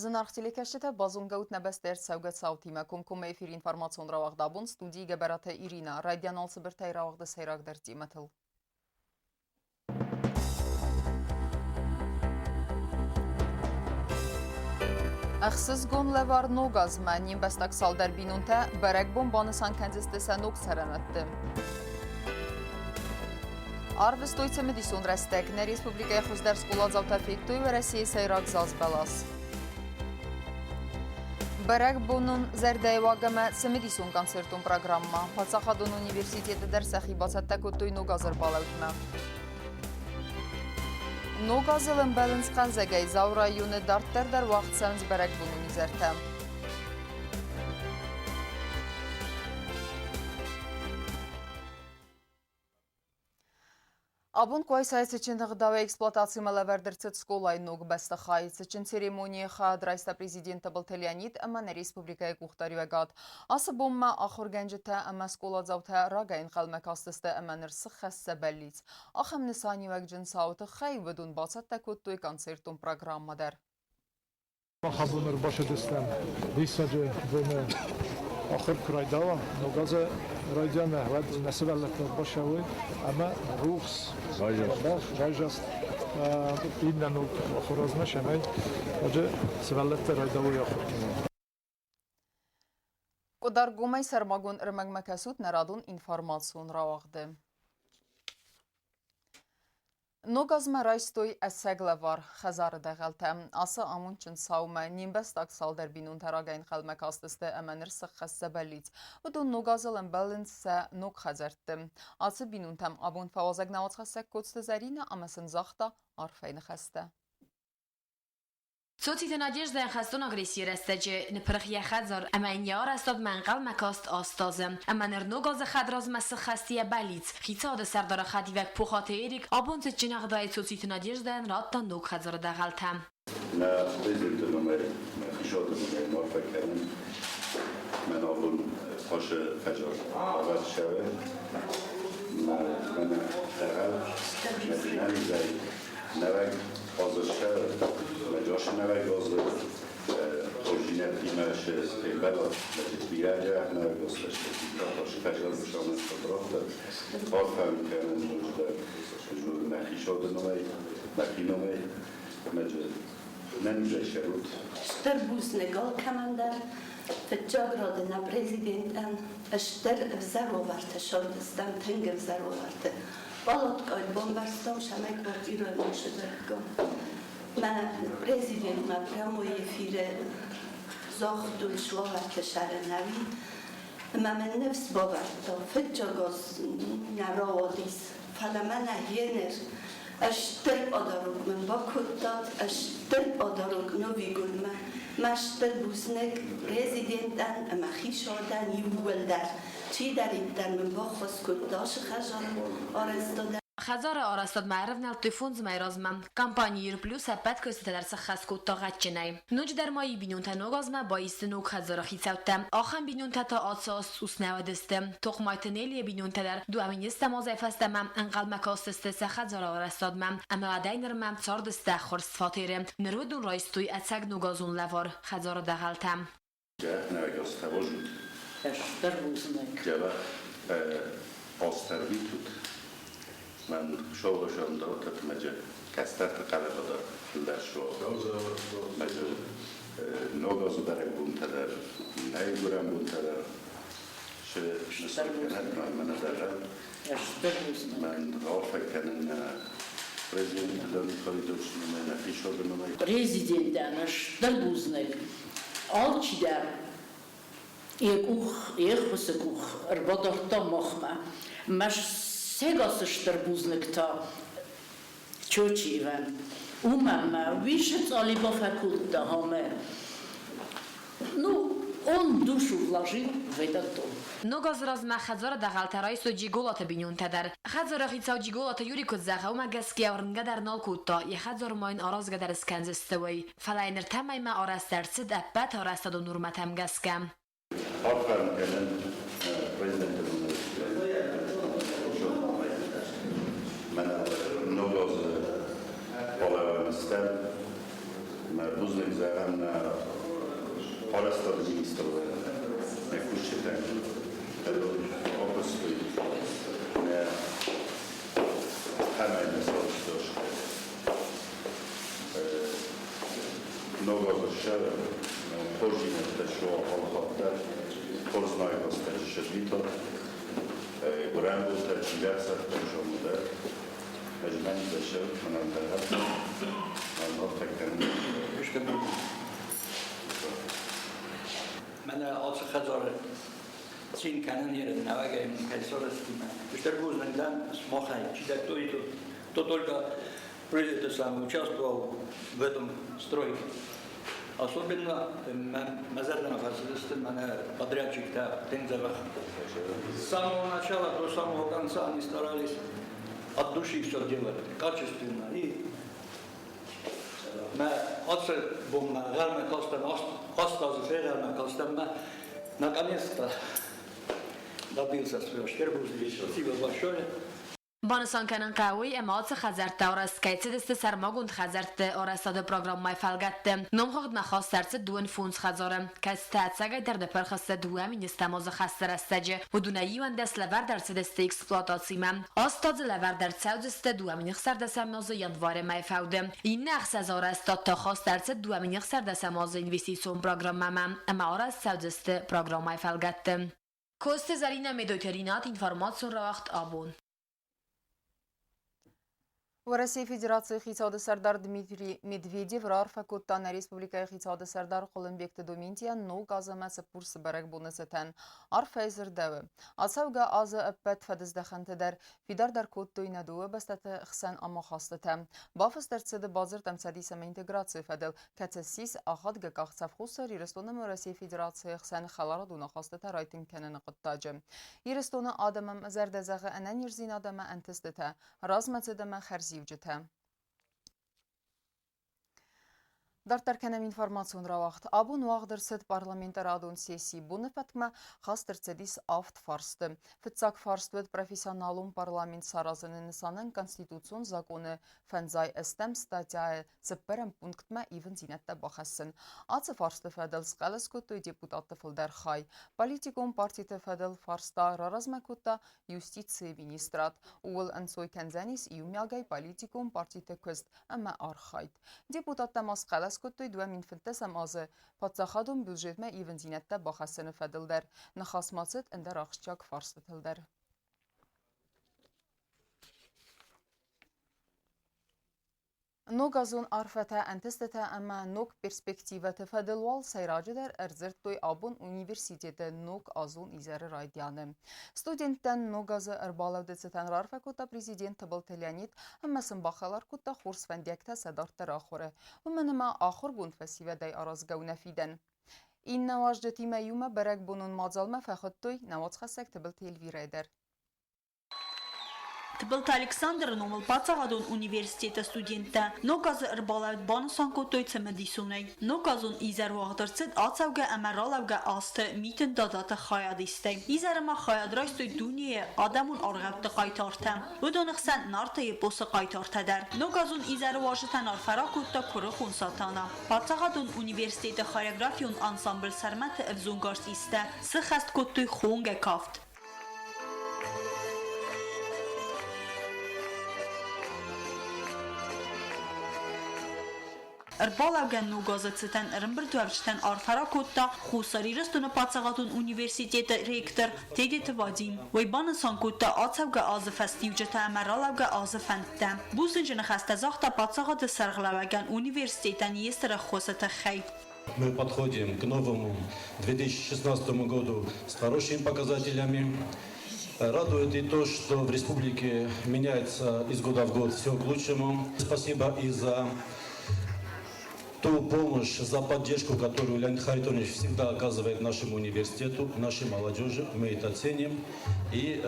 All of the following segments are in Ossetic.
Зынаргъ телекӕсджытӕ, базонгӕ ут нӕ бӕстӕ ӕрцӕугӕ цаутимӕ. Комкоммӕ эфиры информацион рауагъд абон студийы Гӕбӕраты Ирина. Райдиан алцыбыртӕй рауагъды сӕйрагдӕр темӕтыл. Ӕхсызгон лӕвар ног азмӕ не мбӕстаг цалдӕр бинонтӕ бӕрӕгбон банысан кӕндзысты сӕ ног цӕрӕнуӕтты. Арвыстой цымыдисон рӕстӕг. Нӕ республикӕйы хуыздӕр скъоладзаутӕ федтой Уӕрӕсейы сӕйраг зазбӕлас. Бӕрӕгбонон зӕрдӕйы уаг ӕмӕ цымыдисон концертон программӕ. Паддзахадон университеты дӕр сӕхи бацӕттӕ кодтой ног азы ӕрбалӕудмӕ. Ног азыл ӕмбӕлынц хъӕлдзӕгӕй Дзауы районы дарддӕр дӕр уагъд цӕуынц бӕрӕгбонон изӕртӕ. Абон Къуайсайы цытджын ӕгъдауӕй эксплуатацимӕ лӕвӕрд ӕрцыд скъолайы ног бӕстыхай. Цытджын церемонийы хайад райста президент Тыбылты Леонид ӕмӕ нӕ республикӕйы къухдариуӕгад. Ацы бонмӕ ахуыргӕнджытӕ ӕмӕ скъоладзаутӕ рагӕй ӕнхъӕлмӕ кастысты ӕмӕ ныр сыххӕст сӕ бӕллиц. Ахӕм нысаниуӕгджын цауы тыххӕй уыдон бацӕттӕ кодтой концертон программӕ дӕр. Мах абон ӕрбацыдыстӕм диссаджы боны ахуыр куы райдайа, ног азы райдианы, уӕд нӕ сывӕллӕттӕ ӕрбацӕуой ӕмӕ рухс, райдзаст иннӕ ног ахуыр азмӕ, цӕмӕй уӕды сывӕллӕттӕ райдайой ахуыр кӕнын. Къуыдаргомӕй сӕрмагонд ӕрмӕгмӕ кӕсут нӕ радон информацион рауагъды. Ног азмӕ райстой ӕцӕг лӕвар хӕдзары дӕгъӕлтӕ. Ацы амондджын цаумӕ не мбӕстаг цалдӕр бинонтӕ рагӕй ӕнхъӕлмӕ кастысты ӕмӕ ныр сыххӕст сӕ бӕллиц. Уыдон ног азыл ӕмбӕлынц сӕ ног хӕдзӕртты. Ацы бинонтӕм абон фӕуазӕг науӕдзхӕссӕг Коцты Зӕринӕ ӕмӕ сын загъта арфӕйы ныхӕстӕ. Цоциты Надеждӕйӕн хӕстон агрессийы рӕстӕджы ныппырх йӕ хӕдзар ӕмӕ йын йӕ арӕзтадмӕ ӕнхъӕлмӕ каст 8 азы. Ӕмӕ ныр ног азы хӕдразмӕ сыххӕст йӕ бӕллиц. Хицауады сӕрдары хӕдивӕг Пухаты Эрик абон цытджын ӕгъдауӕй Цоциты Надеждӕйӕн радта ног хӕдзары дӕгъӕлтӕ. Нӕ президенты номӕй, нӕ хицауады номӕй ма арфӕ кӕнын. Мӕн абон хъуысы хӕдзар ӕвӕрд Мӕнӕ дӕгъӕл, мӕ динамизӕй Нӕуӕг азы Мӕджасынӕвӕг азы оригиналтимӕ фембӕлӕг бирӕ нӕуӕг арфӕ кӕнын нӕхи шоды номӕй, нӕхи номӕй, нӕнизӕй сӕрут. Стыр бузныг алкӕмӕн дӕр, фыццаг рады нӕ президентӕн стыр ӕвзӕр уавӕрты сӕвдыстам, тынг ӕвзӕр уавӕрты. Пъалаткъайы бамбӕрстам, цӕмӕй квартирӕйы машинӕтӕ. Мӕ президентмӕ прямой эфиры загътой суавӕрты сӕрӕнӕуи ӕмӕ мын ныфс бавӕрдта, фыццаг аз нӕ рауадис, фӕлӕ мӕнӕ генер стыр пъадарок мын бакодтат, стыр пъадарок Новигонмӕ. Мӕ стыр бузныг президентӕн ӕмӕ хицауадӕн иууылдӕр. Чидӕриддӕр мын баххуыс кодта ацы хӕдзары арӕзтадӕн. Хӕдзары арӕзтадмӕ ӕрӕвнӕлдтой фондз мӕйы размӕ. Компани Ирплюс ӕппӕт куыстытӕ дӕр сӕххӕст кодта гъӕдджынӕй. Ноджыдӕр ма иу бинонтӕ ног азмӕ баисты ног хӕдзары хицӕуттӕ. Ахӕм бинонтӕ та ацы аз цъус нӕ уыдысты. Тохъмайты Нелийы бинонтӕ дӕр 2010 азӕй фӕстӕмӕ ӕнхъӕлмӕ кастысты сӕ хӕдзары арӕзтадмӕ ӕмӕ уӕдӕй нырмӕ цардысты ӕххуырст фатеры. Ныр уыдон райстой ӕцӕг ногазон лӕвар хӕдзары дӕгъӕлтӕ. Нӕуӕг Стыр бузныг. Дзӕбӕх азтӕрвитут. Мӕн саугъӕсӕндӕртӕ кӕстӕрты хъӕлӕба дӕр фылдӕр суа. Ног азы бӕрӕгбонтӕ дӕр, нӕ гуырӕн бонтӕ дӕр нысан кӕнӕд мӕнӕ дӕрӕн. Стыр бузныг. Мӕн арфӕ кӕнын нӕ президенты дӕр Михаил номӕй, нӕ хицауады номӕй. Президентӕн стыр бузныг. Алчидӕр йӕ къух, йе ххуысы къух ӕрбадардта махмӕ. Мӕ сегасы стыр бузныг та Чочиевӕн. Уымӕн мӕ уисы цъали бафӕкодта ӕмӕ ну, он душу вложил в этот дом. Ног азы размӕ хӕдзары дӕгъӕлтӕ райстой Джиголаты бинонтӕ дӕр. Хӕдзары хицау Джиголаты Юрий куыд зӕгъы, уымӕ гӕсгӕ уырнгӕ дӕр нал кодта, йӕ хӕдзары ма йын аразгӕ дӕр скӕндзысты, уый. Фӕлӕ йын ӕртӕ мӕймӕ арӕзт ӕрцыд ӕппӕт арӕзтадон нормӕтӕм гӕсгӕ. Арфӕ кӕнын президенты Мӕнӕ ног азы балӕвӕн стӕм. Бузныг зӕгъӕм нӕ арӕзтады министры нӕ кусджытӕн, бакуыстой нӕ цӕмӕй нӕ сарӕзтой ног азы ссӕры хорздзинӕдтӕ суа алыхатт дӕр, хорз найгазтӕ сырвитат, гуырӕнбонтӕ чилӕхсӕвтӕ зоны дӕр. Ӕз мӕн дӕсӕв мӕнӕн дӕр арфӕ кӕнын. Мӕнӕ ацы хӕдзары цин кӕнын ерын нӕуӕгӕй мын кӕй сарӕзтимӕ. Стыр бузныг дӕн сымахӕй, чидӕр кто только это самое, участвовал в этом стройке. Особенно мӕ зӕрдӕмӕ фӕцыдысты мӕнӕ подрядчиктӕ Тензевых. С самого начала до самого конца они старались от души все делать, качественно. И мӕ ацы бонмӕ ӕнхъӕлмӕ кастӕн, 8 азы фенхъӕлмӕ кастӕн мӕ наконец-то добился своего. Стыр бузныг. Спасибо большое. Банысан кӕнын хъӕуы, ӕмӕ ацы хӕдзӕрттӕ арӕзт кӕй цыдысты сӕрмагонд хӕдзӕртты арӕзтады программӕйы фӕлгӕтты. Номхыгъдмӕ хаст ӕрцыд 25 хӕдзары, кӕцытӕ ӕцӕгӕйдӕр ныпырх сты 2 000 азы хӕсты рӕстӕджы. Уыдонӕй 11 лӕвӕрд ӕрцыдысты эксплуатацимӕ. 8 та дзы лӕвӕрд ӕрцӕудзысты 2016 азы январы мӕйы фӕуды. Иннӕ ӕхсӕз арӕзтад та хаст ӕрцыд 2016 азы инвестицион программӕмӕ ӕмӕ арӕзт цӕудзысты программӕйы фӕлгӕтты. Коцты Зӕринӕ, Медойты Ринат, информацион рауагъд «Абон». Уӕрӕсейы Федерацийы хицауады сӕрдар Дмитрий Медведев раарфӕ кодта нӕ республикӕйы хицауады сӕрдар Хъуылымбегты Доментийӕн Ног аз ӕмӕ Цыппурсы бӕрӕгбоны цытӕн. Арфӕйы дзырдӕуы. Ацӕугӕ азы ӕппӕт фӕдыздӕхӕнты дӕр фидардӕр кодтой нӕ дыууӕ бӕстӕты хсӕн ӕмахастытӕ. Бафыст ӕрцыд бадзырд ӕмцӕдис ӕмӕ интеграцийы фӕдыл, кӕцы ссис ахадгӕ къахдзӕф Хуссар Ирыстон ӕмӕ Уӕрӕсейы Федерацийы хсӕн хӕларадон ахастытӕ райтынг кӕныны хъуыддаджы. Ирыстоны адӕмӕн зӕрдӕ зӕгъы ӕнӕниздзинад ӕмӕ ӕнтыстытӕ, размӕцыд ӕмӕ хӕрзиуджытӕ. Дарддӕр кӕнӕм информацион рауагъд. Абон уагъд ӕрцыд парламенты радон сесси. Боны фӕткмӕ хаст ӕрцыдис авд фарсты. Фыццаг фарст уыд профессионалон парламент саразыны нысанӕн Конституцион закъоны 58-ӕм статьяйы цыппӕрӕм пунктмӕ ивындзинӕдтӕ бахӕссын. Ацы фарсты фӕдыл схъӕлӕс кодтой депутатты фылдӕр хай. Политикон партиты фӕдыл фарста раразмӕ кодта юстицийы министрад. Ууыл ӕнцой кӕндзӕнис иумиагӕй политикон партиты куыст ӕмӕ архайд. Депутаттӕ ма схъӕлӕс кодтой 2015 азы паддзахадон бюджетмӕ ивындзинӕдтӕ бахӕссыны фӕдыл дӕр. Ныхас ма цыд ӕндӕр ахсджиаг фарстытыл дӕр. Ногазон арфӕтӕ, ӕнтыстытӕ ӕмӕ ног перспективӕты фӕдыл уал сӕйраджыдӕр ӕрдзырдтой абон университеты ног азон изӕры райдианы. Студенттӕн ног азы ӕрбалӕуды цытӕн раарфӕ кодта президент Тыбылты Леонид ӕмӕ сын бахӕлар кодта хорз фӕндиӕгтӕ сӕ дарддӕры ахуыры. Уымӕн ӕмӕ ахуыргонд фӕсивӕдӕй аразгӕ у нӕ фидӕн. Иннӕ уазджытимӕ иумӕ бӕрӕгбонон мадзалмӕ фӕхуыдтой нӕ уацхӕссӕг Тыбылты Эльвирӕйы дӕр. Тыбылты Александры номыл паддзахадон университеты студенттӕ ног азы ӕрбалӕуд банысан кодтой цымыдисонӕй. Ногазон изӕр уагъд ӕрцыд ацӕугӕ ӕмӕ ралӕугӕ азты Митын Дадаты хайадистӕй. Изӕры ма хайад райстой дунейы адӕмон аргъӕутты хъайтартӕ. Уыдоны хсӕн Нарты эпосы хъайтартӕ дӕр. Ногазон изӕры уазджытӕн арфӕ ракодта куырыхон Сатана. Паддзахадон университеты хореографион ансамбль Сӕрмӕты ӕвзонг артисттӕ сыххӕст кодтой хонгӕ кафт. Ӕрбалӕугӕ ног азы цытӕн ӕрӕмбырдуӕвджытӕн арфӕ ракодта Хуссар Ирыстоны паддзахадон университеты ректор Тедеты Вадим. Уый банысан кодта ацӕугӕ азы фӕстиуджытӕ ӕмӕ ралӕугӕ азы фӕндтӕ. Бузныджы ныхӕстӕ загъта паддзахады сӕргълӕууӕгӕн университетӕн йе стыр ӕххуысы тыххӕй. Мы подходим к новому 2016 году с хорошими показателями. Радует и то, что в республике меняется из года в год все к лучшему. Спасибо и за ту помощь, за поддержку, которую Леонид Харитонович всегда оказывает нашему университету, нашей молодежи. Мы это ценим. И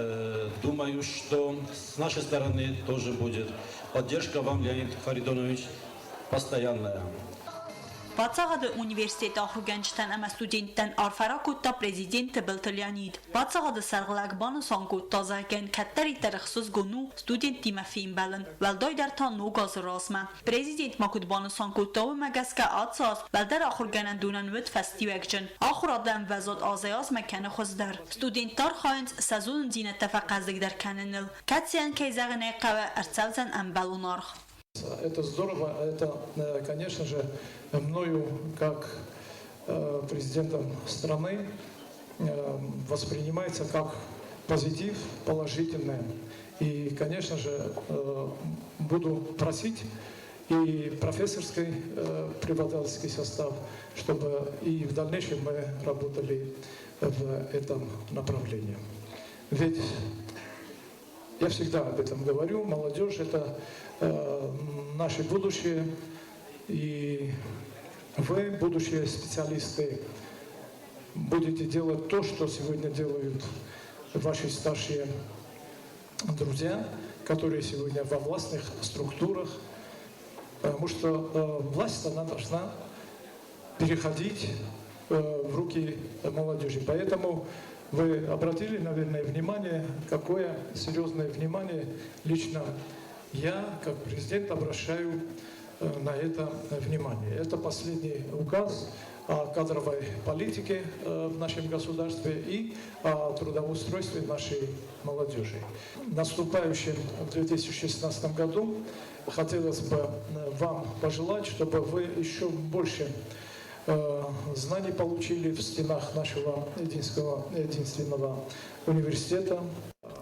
думаю, что с нашей стороны тоже будет поддержка вам, Леонид Харитонович, постоянная. Паддзахады университеты ахуыргӕнджытӕн ӕмӕ студенттӕн арфӕ ракодта президент Тыбылты Леонид. Паддзахады сӕргълӕг банысан кодта, зӕгъгӕ, кӕддӕриддӕр ӕхсызгон у студенттимӕ фембӕлын, уӕлдайдӕр та ног азы размӕ. Президент ма куыд банысан кодта, уымӕ гӕсгӕ ацы аз уӕлдӕр ахуыргӕнӕндонӕн уыд фӕстиуӕгджын. Ахуырады ӕмвӕзад азӕй-азмӕ кӕны хуыздӕр. Студенттӕ архайынц сӕ зонындзинӕдтӕ фӕхъӕздыгдӕр кӕныныл, кӕцыйӕн, кӕй зӕгъын ӕй хъӕуы, ӕрцӕудзӕн ӕмбӕлон аргъ. Это здорово, это, конечно же, мною как президентом страны воспринимается как позитив, положительное. И, конечно же, буду просить и профессорский преподавательский состав, чтобы и в дальнейшем мы работали в этом направлении. Ведь я всегда об этом говорю, молодежь – это наше будущее, и вы, будущие специалисты, будете делать то, что сегодня делают ваши старшие друзья, которые сегодня во властных структурах, потому что власть, она должна переходить в руки молодежи. Поэтому вы обратили, наверное, внимание, какое серьезное внимание лично я, как президент, обращаю на это внимание. Это последний указ о кадровой политике в нашем государстве и о трудоустройстве нашей молодежи. В наступающем в 2016 году хотелось бы вам пожелать, чтобы вы еще больше знаний получили в стенах нашего единственного университета.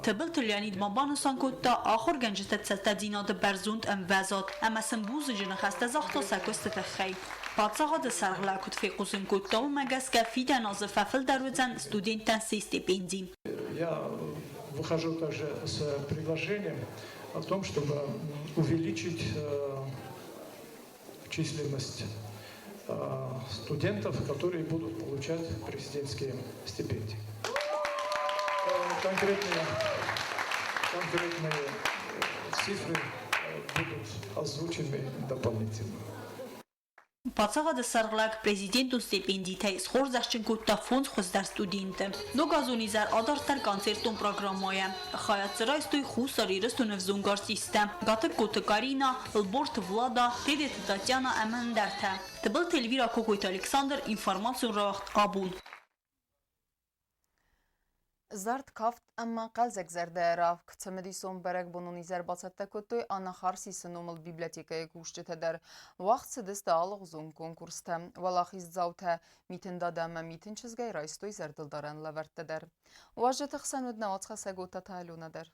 Тыбылты Леонид ма банысан кодта, ахуыргӕнджыты цӕттӕдзинады бӕрзонд ӕмвӕзад ӕмӕ сын бузныджы ныхӕстӕ загъта сӕ куысты тыххӕй. Паддзахады сӕргълӕг куыд фехъусын кодта, уымӕ гӕсгӕ фидӕн азы фӕфылдӕр уыдзӕн студенттӕн се стипенди. Я выхожу также с предложением о том, чтобы увеличить численность студентов, которые будут получать президентские стипендии. Конкретные цифры будут озвучены дополнительно. Паддзахады сӕргълӕг президентон стипендитӕй схорзӕхджын кодта фондз хуыздӕр студенты. Ногазон изӕр адарддӕр концертон программӕйӕ. Хайад дзы райстой Хуссар Ирыстоны ӕвзонг артисттӕ Гатыгкоты Карина, Ӕлборты Влада, Тедеты Татьяна ӕмӕ ӕндӕртӕ. Тыбылты Эльвира, Кокойты Александр, информацион рауагъд «Абон». Зард, кафт ӕмӕ хъӕлдзӕг зӕрдӕйы равг. Цымыдисон бӕрӕгбонон изӕр бацӕттӕ кодтой Анахарсисы номыл библиотекӕйы кусджытӕ дӕр. Уагъд цыдысты алыгъуызон конкурстӕ. Уӕлахиздзаутӕ Митын Дада ӕмӕ Митын чызгӕй райстой зӕрдылдарӕн лӕвӕрттӕ дӕр. Уазджыты хсӕн уыд нӕ уацхӕссӕг Отаты Алена дӕр.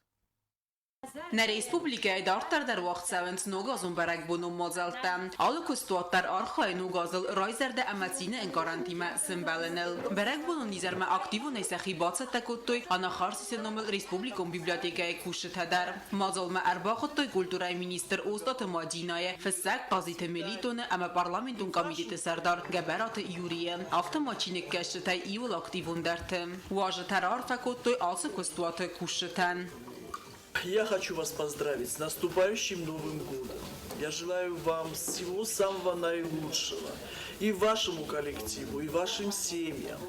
Нӕ республикӕйы дарддӕр дӕр уагъд цӕуынц ногазон бӕрӕгбонон мадзӕлттӕ. Алы куыстуат дӕр архайы ног азыл райзӕрдӕ ӕмӕ цины ӕнкъарӕнтимӕ сӕмбӕлыныл. Бӕрӕгбонон изӕрмӕ активонӕй сӕхи бацӕттӕ кодтой Анахарсисы номыл республикон библиотекӕйы кусджытӕ дӕр. Мадзалмӕ ӕрбахуыдтой культурӕйы министр Остъаты Мадинӕйы, фыссӕг Хъазиты Мелитоны ӕмӕ парламентон комитеты сӕрдар Гӕбӕраты Юрийы. Афтӕ ма чиныгкӕсджытӕй иуыл активондӕрты. Уазджытӕ раарфӕ кодтой ацы куыстуаты кусджытӕн. Я хочу вас поздравить с наступающим Новым годом. Я желаю вам всего самого наилучшего и вашему коллективу, и вашим семьям.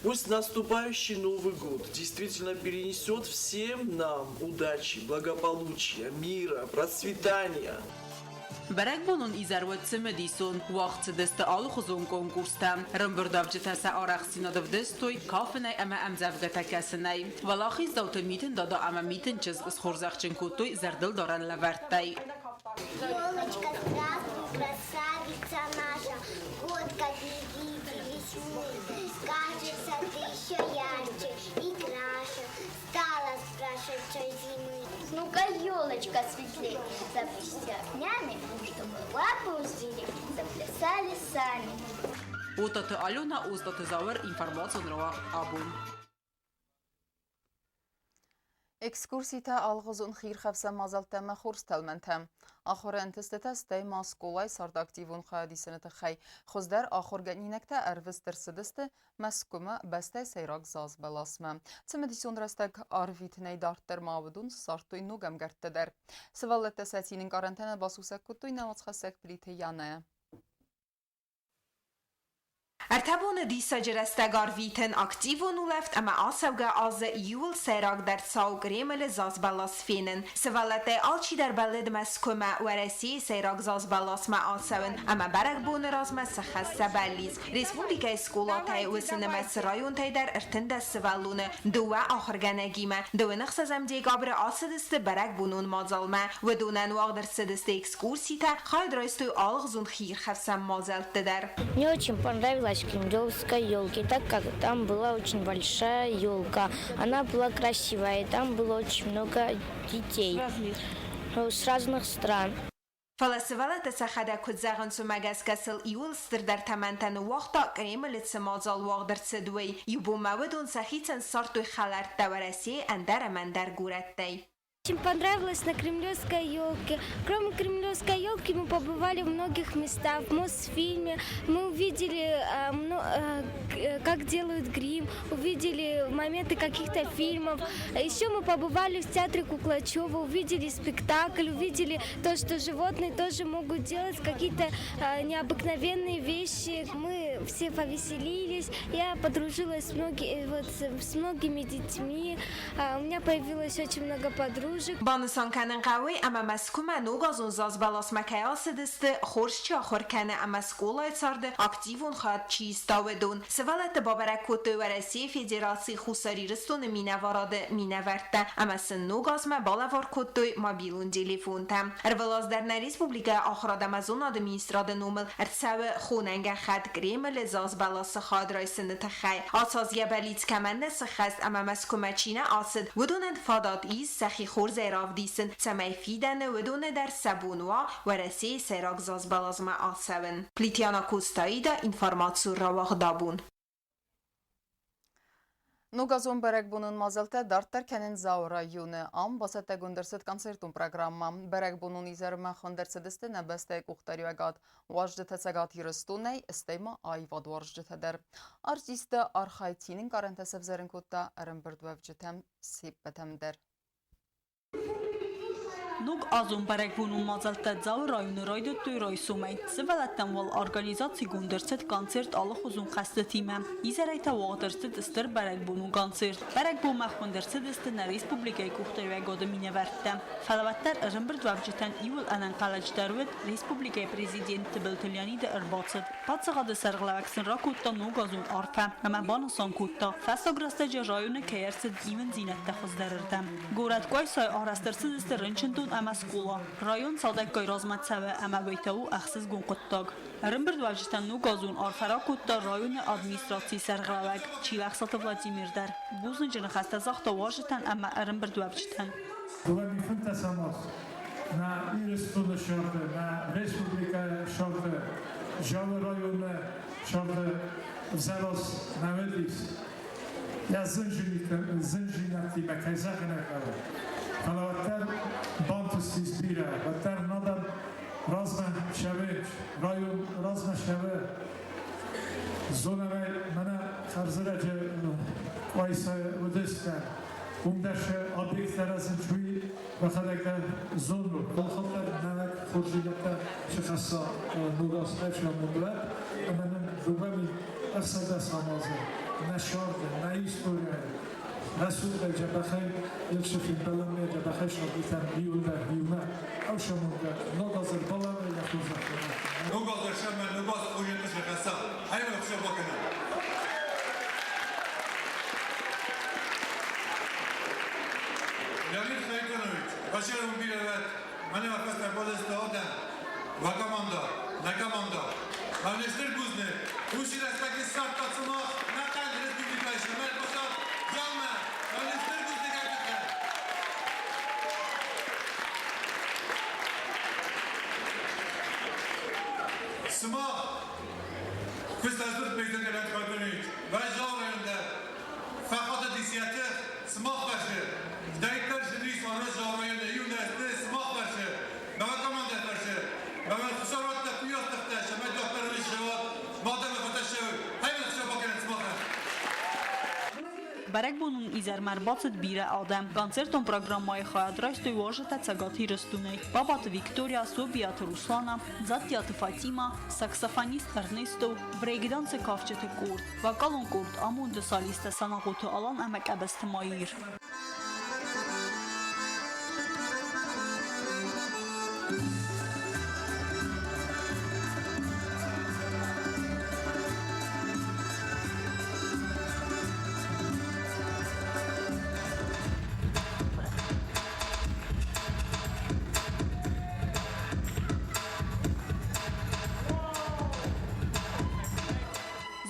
Пусть наступающий Новый год действительно перенесет всем нам удачи, благополучия, мира, процветания. Бӕрӕгбонон изӕр уыд цымыдисон, уагъд цыдысты алыхуызон конкурстӕ. Ӕрӕмбырдуӕвджытӕ сӕ арӕхстдзинад ӕвдыстой кафынӕй ӕмӕ ӕмдзӕвгӕтӕ кӕсынӕй. Уӕлахиздзауты Митын Дада ӕмӕ Митын чызг схорзӕхджын кодтой зӕрдылдарӕн лӕвӕрттӕй. Елочка, здравствуй, красавица наша, год, как не виделись мы. Кажется, ты еще ярче и краше стала с прошедшей зимы. Ну-ка, елочка светлей, запусти огнями, чтобы лапы у зверей заплясали сами. Отаты Алена, Остаты Зауыр, информацион рауагъд «Абон». Экскурситӕ, алыгъуызон хиирхӕфсӕн мадзӕлттӕ ӕмӕ хорз тӕлмӕнтӕ. Ахуыры ӕнтыстытӕ, стӕй ма скъолайы царды активон хайадисыны тыххӕй хуыздӕр ахуыргӕнинӕгтӕ ӕрвыст ӕрцыдысты Мӕскуымӕ, бӕстӕйы сӕйраг заз бӕласмӕ. Цымыдисон рӕстӕг арвитынӕй дарддӕр ма уыдон ссардтой ног ӕмгӕрттӕ дӕр. Сывӕллӕттӕ сӕ цины ӕнкъарӕнтӕ нӕ басусӕг кодтой нӕ уацхӕссӕг Плиты Янӕ. Ӕртӕ боны диссаджы рӕстӕг арвитын, активон улӕфт ӕмӕ ацӕугӕ азы иууыл сӕйрагдӕр цау Кремлы зазбӕлас фенын. Сывӕллӕттӕй алчидӕр бӕллыд Мӕскуымӕ, Уӕрӕсейы сӕйраг зазбӕласмӕ ацӕуын ӕмӕ бӕрӕгбоны размӕ сӕххӕст сӕ бӕллиц. Республикӕйы скъолатӕй, уыцы нымӕцы районтӕй дӕр 13 сывӕллоны дыууӕ ахуыргӕнӕгимӕ 26 декабры ацыдысты бӕрӕгбонон мадзалмӕ. Уыдонӕн уагъд ӕрцыдысты экскурситӕ, хайад райстой алыгъуызон хиирхӕфсӕн мадзӕлтты дӕр. Мне очень понравилась кремлевская елка, так как там была очень большая елка. Она была красивая, и там было очень много детей с разных стран. Фӕлӕ сывӕллӕттӕ сӕхӕдӕг куыд зӕгъынц, уымӕ гӕсгӕ сыл иууыл стырдӕр тӕмӕнтӕ ныууагъта, Кремлы цы мадзал уагъд ӕрцыд, уый. Иу бонмӕ уыдон сӕхицӕн ссардтой хӕлӕрттӕ Уӕрӕсейы ӕндӕр ӕмӕ ӕндӕр горӕттӕй. Очень понравилось на Кремлевской елке. Кроме Кремлевской елки мы побывали в многих местах. В Мосфильме мы увидели, как делают грим, увидели моменты каких-то фильмов. Еще мы побывали в театре Куклачева, увидели спектакль, увидели то, что животные тоже могут делать какие-то необыкновенные вещи. Мы все повеселились, я подружилась вот, с многими детьми, у меня появилось очень много подружек. Банысан кӕнын хъӕуы, ӕмӕ Мӕскуымӕ ногазон зазбӕласмӕ кӕй ацыдысты, хорз чи ахуыр кӕны ӕмӕ скъолайы царды активон хайад чи иста, уыдон. Сывӕллӕтты бабӕрӕг кодтой Уӕрӕсейы Федерацийы Хуссар Ирыстоны минӕварады минӕвӕрттӕ ӕмӕ сын ног азмӕ балӕвар кодтой мобилон телефонтӕ. Ӕрвылаз дӕр нӕ республикӕйы Ахуырад ӕмӕ зонады министрады номыл ӕрцӕуы хонӕн гӕххӕтт Кремлы зазбӕласы хайад райсыны тыххӕй. Ацы аз йӕ бӕллиц кӕмӕн нӕ сыххӕст ӕмӕ Мӕскуымӕ чи нӕ ацыд, уыдонӕн фадат ис сӕхи хорзӕй равдисын, цӕмӕй фидӕны уыдоны дӕр сӕ бон уа Уӕрӕсейы сӕйраг зазбӕласмӕ ацӕуын. Плитьяна Костаида информацийы рауагъдабон. Ногазон бӕрӕгбонон мадзӕлттӕ дарддӕр кӕнынц Дзауы районы. Ам бацӕттӕгонд ӕрцыд концертон программӕ. Бӕрӕгбонон изӕрмӕ хуынд ӕрцыдысты нӕ бӕстӕйы къухдариуӕгад, уазджытӕ Цӕгат Ирыстонӕй, стӕй ма аивадуарзджытӕ дӕр. Артисттӕ архайд цины ӕнкъарӕнтӕ сӕвзӕрын кодта ӕрӕмбырдуӕвджытӕм се ппӕтӕм дӕр. Ног азон бӕрӕгбонон мадзӕлттӕ Дзауы районы райдыдтой райсомӕй. Сывӕллӕттӕн уал организацигонд ӕрцыд концерт алыхуызон хӕстытимӕ. Изӕрӕй та уагъд ӕрцыд стыр бӕрӕгбонон концерт. Бӕрӕгбонмӕ хуынд ӕрцыдысты нӕ республикӕйы къухдариуӕгады минӕвӕрттӕ. Фӕлӕ уӕддӕр ӕрӕмбырдуӕвджытӕн иууыл ӕнӕнхъӕлӕджыдӕр уыд республикӕйы президент Тыбылты Леониды ӕрбацыд. Паддзахады сӕргълӕууӕг сын ракодта ногазон арфӕ ӕмӕ банысан кодта, фӕстаг рӕстӕджы районы кӕй ӕрцыд ивындзинӕдтӕ хуыздӕрырдӕм. Горӕт Къуайсайы арӕзт ӕрцыдысты рынчындон ӕмӕ скъола. Район цалдӕггай размӕ цӕуы ӕмӕ уый та у ӕхсызгон хъуыддаг. Ӕрӕмбырдуӕвджытӕн ногазон арфӕ ракодта районы администрацийы сӕргълӕууӕг Чилӕхсаты Владимир дӕр. Бузныджы ныхӕстӕ загъта уазджытӕн ӕмӕ ӕрӕмбырдуӕвджытӕн. Дыууӕ мах нӕ Ирыстоны сӕргъы, нӕ республикӕйы сӕргъы, Джауы районы сӕргъы ӕвзӕраз нӕ уыдис. Йӕ зындзинӕдтимӕ, кӕй зӕгъын ӕй хъӕуы. Фӕлӕ уӕддӕр бантыстис бирӕ, уӕддӕр надӕр размӕ цӕуы, район размӕ цӕуы. Зонӕмӕй мӕнӕ хӕрзӕрӕджы Къуайсайы уыдыстӕм. Уым дӕр сӕ объекттӕ рӕзынц, уый мӕхӕдӕг дӕр зонут. Алхатт нӕуӕг хорздзинӕдтӕ сыхӕсса ногаз ӕфсӕрмон уӕд, ӕмӕ нын 2016 азы нӕ сӕрды, нӕ историяйы рӕсугъдӕй дзӕбӕхӕй Елшы фембӕлӕнмӕ дзӕбӕхӕй сабитӕн иуылдӕр иумӕ ӕфсӕрмонгӕ ног азы балӕвӕй йӕ хорзӕхтӕ. Ног азы сӕмӕ ног аз хорзӕхты сыхӕсса, ӕмӕ ӕхсӕв бакӕнӕм. Леонид Харитонович, Башаров бирӕвӕт, мӕнӕ фӕстаг бадӕсты адӕм, уӕ команда, нӕ команда. Мӕнӕ стыр бузныг, уыцы рӕстӕджы ссардта сымах нӕхъӕн республикӕйы сӕмӕл посад Ялмӕ, мӕнӕ стыр бузныг ӕртыххӕй. Сымах, куыстаздзыд президент Леонид Харитонович, уӕззау районтӕ фӕхатыдис сымах фӕрсы. Дӕйддӕр зынис арӕзт районы иунӕсты сымах фӕрсы. Мӕ командӕ фӕрсы. Мӕ хуысаратта куястыхтӕ, сӕмӕ дохтар жават, мадам фаташев, хаймат шабакан сымахӕн. Бӕрӕгбонон изӕрмӕ ӕрбацыд бирӕ адӕм. Концертон программӕйы хайад райстой уазджытӕ Цӕгат Ирыстонӕй: Бабаты Виктория, Собиаты Руслана, Дзаттиаты Фатимӕ, саксофонист Эрнесто, брейкдансы кафджыты къорд, вокалон къорд Амонды солисттӕ Санахъоты Алан ӕмӕ Къӕбысты Маир.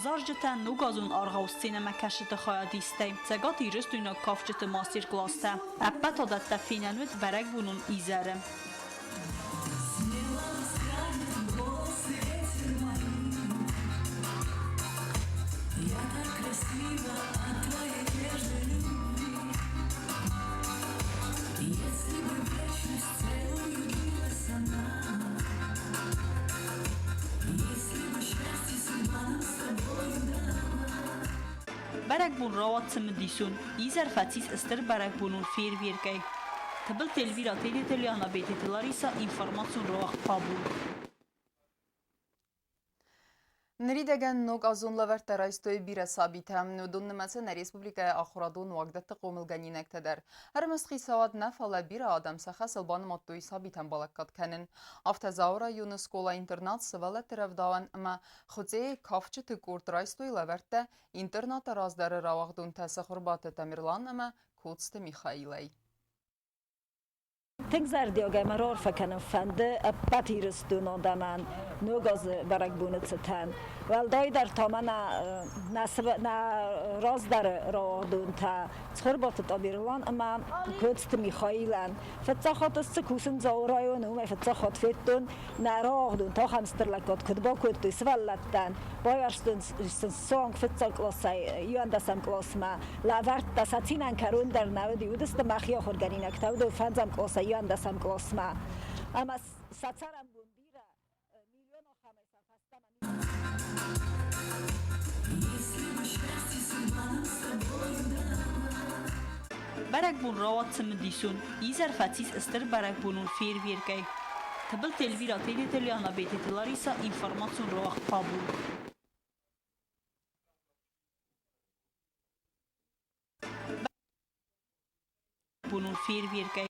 Зарджытӕ ногазон аргъау сценӕмӕкӕсджыты хайадистӕй Цӕгат Ирыстойнаг кафджыты мастер-класстӕ. Ӕппӕт адӕттӕ фенӕн уыд бӕрӕгбонон изӕры. Бӕрӕгбон рауад цымыдисон. Изӕр фӕцис стыр бӕрӕгбонон фейерверкӕй. Тыбылты Эльвира, Тедеты Лиана, Бететы Лариса, информацион рауагъд Абон. Ныридӕгӕн ног азон лӕвӕрттӕ райстой бирӕ сабитӕ. Уыдон нымӕцы нӕ республикӕйы ахуырадон уагдӕтты хъомылгӕнинӕгтӕ дӕр. Ӕрмӕст хицауад нӕ, фӕлӕ бирӕ адӕм сӕ хӕсыл банымадтой сабитӕн балӕггад кӕнын. Афтӕ Дзауы районы скъола-интернат сывӕллӕтты рӕвдауӕн ӕмӕ Хуыцъейы кафджыты къорд райстой лӕвӕрттӕ интернаты раздӕры рауагъдонтӕ Цӕхуырбаты Тамерлан ӕмӕ Коцты Михаилӕй. Тынг зӕрдиагӕй мӕ раарфӕ кӕнын фӕнды ӕппӕт Ирыстоны адӕмӕн Ног азы бӕрӕгбоны цытӕн. Уӕлдайдӕр та мӕнӕ нӕ раздӕры рауагъдонтӕ Цхуырбаты Тамерлан ӕмӕ Коцты Михаилӕн. Фыццаг хатт ӕз цы кусын Дзауы районы, уымӕй фыццаг хатт федтон, нӕ рауагъдонтӕ ахӕм стыр лӕггад куыд бакодтой сывӕллӕттӕн. Байуӕрстон сын суанг фыццаг къласӕй иуӕндӕсӕм къласмӕ. Лӕвӕрдта сӕ цинӕн кӕрон дӕр нӕ уыди. Уыдысты мӕхи ахуыргӕнинӕгтӕ, уыдон фӕндзӕм къласӕй иуӕндӕсӕм къласмӕ. Ӕмӕ сӕ цӕрӕнбон бирӕ, миллион ахӕмӕй сӕ фӕстӕмӕ Бӕрӕгбон рауад цымыдисон. Изӕр фӕцис стыр бӕрӕгбонон фейерверкӕй. Тыбылты Эльвира, Тедеты Лиана, Бететы Лариса, информацион рауагъд Абон. Бӕрӕгбонон фейерверкӕй.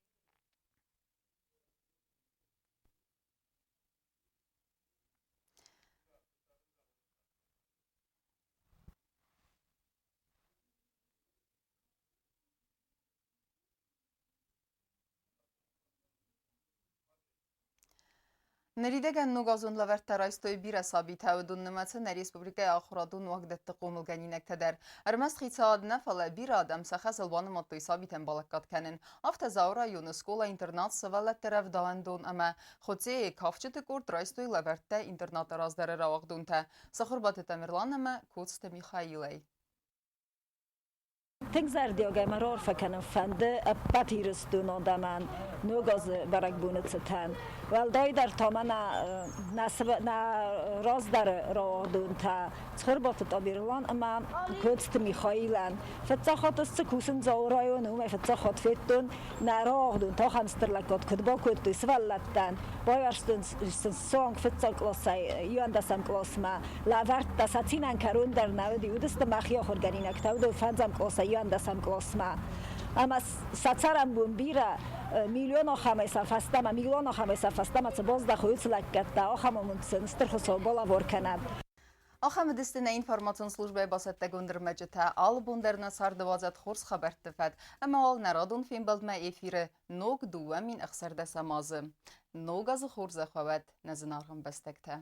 Ныридӕгӕн ногазон лӕвӕрттӕ райстой бирӕ сабитӕ, уыдон нымӕцы нӕ республикӕйы ахуырадон уагдӕтты хъомылгӕнинӕгтӕ дӕр. Ӕрмӕст хицауад нӕ, фӕлӕ бирӕ адӕм сӕ хӕсыл банымадтой сабитӕн балӕггад кӕнын. Афтӕ Дзауы районы скъола-интернат сывӕллӕтты рӕвдауӕндон ӕмӕ Хуыцъейы кафджыты къорд райстой лӕвӕрттӕ интернаты раздӕры рауагъдонтӕ Цыхуырбаты Тамерлан ӕмӕ Коцты Михаилӕй. Тынг зӕрдиагӕй мӕ раарфӕ кӕнын фӕнды ӕппӕт Ирыстоны адӕмӕн Ног азы бӕрӕгбоны цытӕн. Уӕлдайдӕр та мӕнӕ нӕ раздӕры рауагъдонтӕ Цхуырбаты Тамерлан ӕмӕ Коцты Михаилӕн. Фыццаг хатт ӕз цы кусын Дзауы районы, уымӕй фыццаг хатт федтон, нӕ рауагъдонтӕ ахӕм стыр лӕггад куыд бакодтой сывӕллӕттӕн. Байуӕрстон сын суанг фыццаг къласӕй иуӕндӕсӕм къласмӕ. Лӕвӕрдта сӕ цинӕн кӕрон дӕр нӕ уыди, уыдысты мӕхи ахуыргӕнинӕгтӕ, уыдон фӕндзӕм къласӕй иуӕндӕсӕм къласмӕ. Ӕмӕ сӕ цӕрӕнбон бирӕ, миллион ахӕмӕй сӕ фӕстӕмӕ, миллион ахӕмӕй сӕ фӕстӕмӕ цы баздӕхой, уыцы лӕггӕдтӕ, ахӕм амонд сын Стыр Хуыцау балӕвар кӕнӕд. Ахӕм уыдысты нӕ информацион службӕйы бацӕттӕгонд ӕрмӕджытӕ. Алы бон дӕр нӕ царды уадзӕд хорз хабӕртты фӕд ӕмӕ уал нӕ радон фембӕлдмӕ эфиры ног 2016 азы. Ног азы хорзӕх уӕд, нӕ зынаргъ ӕмбӕстӕгтӕ!